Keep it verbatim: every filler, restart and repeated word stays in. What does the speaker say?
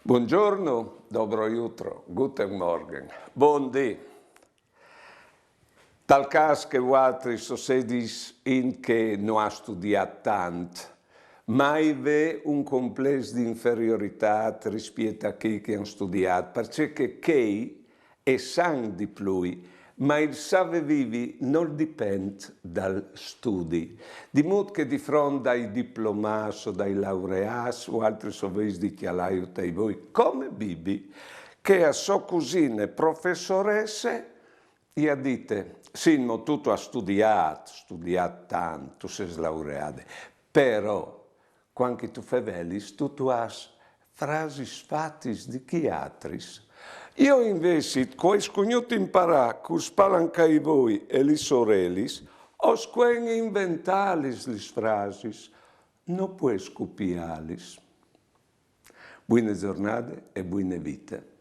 Buongiorno, dobro jutro, guten Morgen, bon dì. Tal cas che vualtris o sedis int che no à studiât tant, mai vê un complès di inferioritât rispiet a chei che a àn studiât, parcè che chei a san di plui, ma il save vivi nol dipent dal studi. Di mût che di front dai diplomâts o dai laureâts, vualtris o vês di cjalâju tai voi come Bibi, che a sô cusine professoresse i à dite: «Sì, mo tu tu âs studiât, studiât tant, tu sês laureade, però cuant che tu fevelis tu tu âs frasis fatis di chei altris. Jo invezit, che o ai scugnût imparâ cul spalancai voi e lis orelis, o scuen inventâlis lis frasis, no pues cupiâlis.» Buine zornade e buine vite.